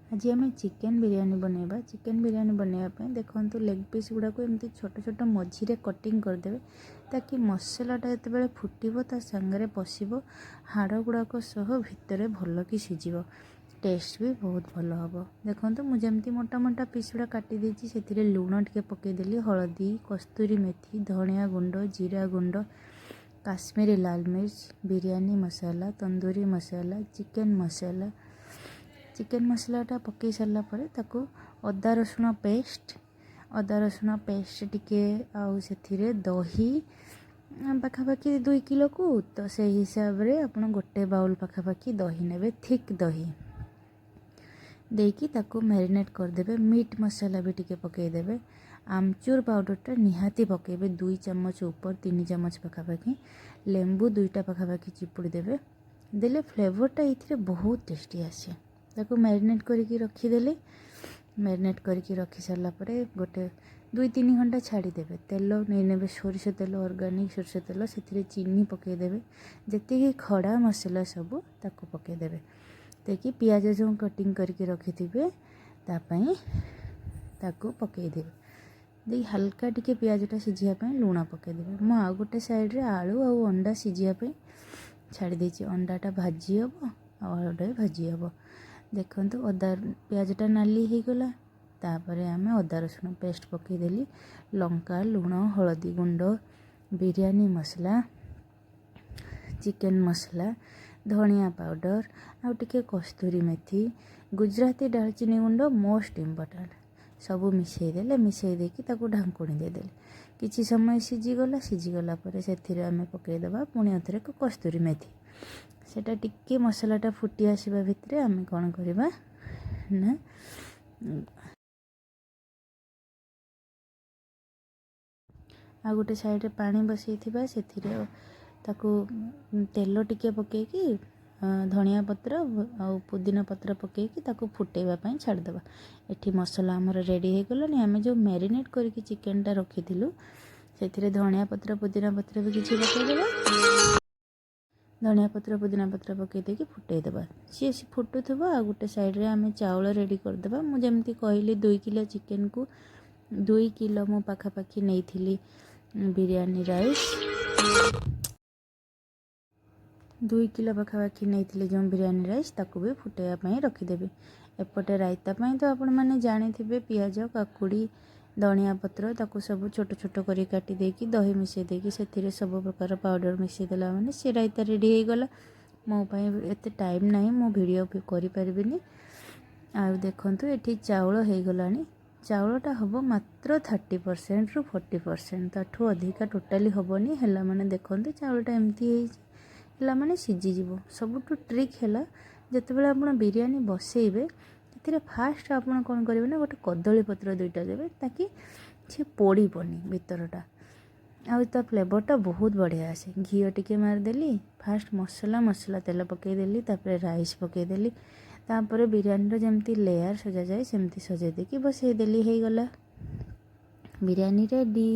ଆଜି ଆମେ ଚିକେନ୍ ବିରିୟାନୀ ବନେଇବା। ଚିକେନ୍ ବିରିୟାନୀ ବନେଇବା ପାଇଁ ଦେଖନ୍ତୁ, ଲେଗ୍ ପିସ୍ ଗୁଡ଼ାକୁ ଏମିତି ଛୋଟ ଛୋଟ ମଝିରେ କଟିଂ କରିଦେବେ, ତାକି ମସଲାଟା ଯେତେବେଳେ ଫୁଟିବ, ତା ସାଙ୍ଗରେ ପଶିବ, ହାଡ଼ ଗୁଡ଼ାକ ସହ ଭିତରେ ଭଲକି ସିଝିବ, ଟେଷ୍ଟ ବି ବହୁତ ଭଲ ହେବ। ଦେଖନ୍ତୁ, ମୁଁ ଯେମିତି ମୋଟା ମୋଟା ପିସ୍ ଗୁଡ଼ା କାଟି ଦେଇଛି, ସେଥିରେ ଲୁଣ ଟିକେ ପକାଇଦେଲି, ହଳଦୀ, କସ୍ତୁରୀ ମେଥି, ଧଣିଆ ଗୁଣ୍ଡ, ଜିରା ଗୁଣ୍ଡ, କାଶ୍ମୀରୀ ଲାଲ ମିର୍ଚ, ବିରିୟାନୀ ମସଲା, ତନ୍ଦୁରୀ ମସଲା, ଚିକେନ୍ ମସଲା। ଚିକେନ୍ ମସଲାଟା ପକାଇ ସାରିଲା ପରେ ତାକୁ ଅଦା ରସୁଣ ପେଷ୍ଟ, ଅଦା ରସୁଣ ପେଷ୍ଟ ଟିକେ, ଆଉ ସେଥିରେ ଦହି ପାଖାପାଖି 2 କିଲୋକୁ ତ ସେଇ ହିସାବରେ ଆପଣ ଗୋଟେ ବାଉଲ୍ ପାଖାପାଖି ଦହି ନେବେ। ଥିକ୍ ଦହି ଦେଇକି ତାକୁ ମ୍ୟାରିନେଟ୍ କରିଦେବେ। ମିଟ୍ ମସଲା ବି ଟିକେ ପକାଇଦେବେ। ଆମଚୁର ପାଉଡ଼ରଟା ନିହାତି ପକାଇବେ, 2 ଚାମଚ ଉପର, 3 ଚାମଚ ପାଖାପାଖି। ଲେମ୍ବୁ ଦୁଇଟା ପାଖାପାଖି ଚିପୁଡ଼ି ଦେବେ। ଦେଲେ ଫ୍ଲେଭରଟା ଏଇଥିରେ ବହୁତ ଟେଷ୍ଟି ଆସେ। ତାକୁ ମ୍ୟାରିନେଟ୍ କରିକି ରଖିଦେଲେ। ମ୍ୟାରିନେଟ୍ କରିକି ରଖି ସାରିଲା ପରେ ଗୋଟେ 2-3 ଘଣ୍ଟା ଛାଡ଼ିଦେବେ। ତେଲ ନେଇନେବେ, ସୋରିଷ ତେଲ, ଅର୍ଗାନିକ୍ ସୋରିଷ ତେଲ। ସେଥିରେ ଚିନି ପକାଇଦେବେ, ଯେତିକି ଖଡ଼ା ମସଲା ସବୁ ତାକୁ ପକାଇଦେବେ। ଦେଇକି ପିଆଜ ଯେଉଁ କଟିଂ କରିକି ରଖିଥିବେ ତା ପାଇଁ, ତାକୁ ପକାଇଦେବେ। ଦେଇ ହାଲକା ଟିକେ ପିଆଜଟା ସିଝିବା ପାଇଁ ଲୁଣ ପକାଇଦେବେ। ମୁଁ ଆଉ ଗୋଟେ ସାଇଡ଼୍ରେ ଆଳୁ ଆଉ ଅଣ୍ଡା ସିଝିବା ପାଇଁ ଛାଡ଼ି ଦେଇଛି। ଅଣ୍ଡାଟା ଭାଜି ହେବ ଆଉ ଆଳୁଟା ବି ଭାଜି ହେବ। ଦେଖନ୍ତୁ, ଅଦା ପିଆଜଟା ନାଲି ହେଇଗଲା। ତାପରେ ଆମେ ଅଦା ରସୁଣ ପେଷ୍ଟ ପକାଇଦେଲି, ଲଙ୍କା, ଲୁଣ, ହଳଦୀ ଗୁଣ୍ଡ, ବିରିୟାନୀ ମସଲା, ଚିକେନ୍ ମସଲା, ଧଣିଆ ପାଉଡ଼ର ଆଉ ଟିକେ କସ୍ତୁରୀ ମେଥି, ଗୁଜୁରାତି ଡାଲଚିନି ଗୁଣ୍ଡ ମୋଷ୍ଟ ଇମ୍ପୋର୍ଟାଣ୍ଟ, ସବୁ ମିଶାଇ ଦେଲେ। ମିଶାଇ ଦେଇକି ତାକୁ ଢାଙ୍କୁଣୀ ଦେଇଦେଲେ। କିଛି ସମୟ ସିଝିଗଲା। ସିଝିଗଲା ପରେ ସେଥିରେ ଆମେ ପକାଇଦେବା ପୁଣି ଆଉଥରେ କସ୍ତୁରୀ ମେଥି। ସେଇଟା ଟିକେ ମସଲାଟା ଫୁଟି ଆସିବା ଭିତରେ ଆମେ କ'ଣ କରିବା ନା, ଆଉ ଗୋଟେ ସାଇଡ଼୍ରେ ପାଣି ବସାଇଥିବା। ସେଥିରେ ତାକୁ ତେଲ ଟିକେ ପକାଇକି, ଧଣିଆ ପତ୍ର ଆଉ ପୁଦିନା ପତ୍ର ପକାଇକି ତାକୁ ଫୁଟେଇବା ପାଇଁ ଛାଡ଼ିଦେବା। ଏଠି ମସଲା ଆମର ରେଡ଼ି ହେଇଗଲାଣି। ଆମେ ଯେଉଁ ମ୍ୟାରିନେଟ୍ କରିକି ଚିକେନଟା ରଖିଥିଲୁ, ସେଥିରେ ଧଣିଆ ପତ୍ର, ପୁଦିନା ପତ୍ର ବି କିଛି ପକାଇଦେବା। ଧଣିଆ ପତ୍ର, ପୁଦିନା ପତ୍ର ପକାଇ ଦେଇକି ଫୁଟେଇଦେବା। ସିଏ ଫୁଟୁଥିବ, ଆଉ ଗୋଟେ ସାଇଡ଼୍ରେ ଆମେ ଚାଉଳ ରେଡ଼ି କରିଦେବା। ମୁଁ ଯେମିତି କହିଲି, 2 କିଲୋ ଚିକେନକୁ 2 କିଲୋ ମୁଁ ପାଖାପାଖି ନେଇଥିଲି ବିରିୟାନୀ ରାଇସ୍। 2 କିଲୋ ପାଖାପାଖି ନେଇଥିଲି ଯେଉଁ ବିରିୟାନୀ ରାଇସ୍, ତାକୁ ବି ଫୁଟେଇବା ପାଇଁ ରଖିଦେବି। ଏପଟେ ରାଇତା ପାଇଁ ତ ଆପଣମାନେ ଜାଣିଥିବେ, ପିଆଜ, କାକୁଡ଼ି, ଧଣିଆ ପତ୍ର, ତାକୁ ସବୁ ଛୋଟ ଛୋଟ କରି କାଟି ଦେଇକି, ଦହି ମିଶାଇ ଦେଇକି, ସେଥିରେ ସବୁ ପ୍ରକାର ପାଉଡ଼ର ମିଶାଇ ଦେଲା ମାନେ ସେ ରାଇତା ରେଡ଼ି ହେଇଗଲା। ମୋ ପାଇଁ ଏତେ ଟାଇମ୍ ନାହିଁ, ମୁଁ ଭିଡ଼ିଓ କରିପାରିବିନି। ଆଉ ଦେଖନ୍ତୁ, ଏଠି ଚାଉଳ ହେଇଗଲାଣି। ଚାଉଳଟା ହେବ ମାତ୍ର 30%ରୁ 40%, ତାଠୁ ଅଧିକା ଟୋଟାଲି ହେବନି। ହେଲା ମାନେ ଦେଖନ୍ତୁ, ଚାଉଳଟା ଏମିତି ହେଇଛି, ହେଲା ମାନେ ସିଝିଯିବ। ସବୁଠୁ ଟ୍ରିକ୍ ହେଲା, ଯେତେବେଳେ ଆପଣ ବିରିୟାନୀ ବସେଇବେ, ସେଥିରେ ଫାଷ୍ଟ ଆପଣ କ'ଣ କରିବେ ନା, ଗୋଟେ କଦଳୀ ପତ୍ର ଦୁଇଟା ଦେବେ, ତାକି ସେ ପୋଡ଼ିବନି ଭିତରଟା ଆଉ ତା ଫ୍ଲେଭରଟା ବହୁତ ବଢ଼ିଆ ଆସେ। ଘିଅ ଟିକେ ମାରିଦେଲି। ଫାଷ୍ଟ ମସଲା ମସଲା ତେଲ ପକାଇଦେଲି, ତାପରେ ରାଇସ୍ ପକାଇଦେଲି, ତାପରେ ବିରିୟାନୀର ଯେମିତି ଲେୟାର ସଜାଯାଏ, ସେମିତି ସଜାଇ ଦେଇକି ବସେଇଦେଲି। ହେଇଗଲା ବିରିୟାନୀ ରେଡ଼ି।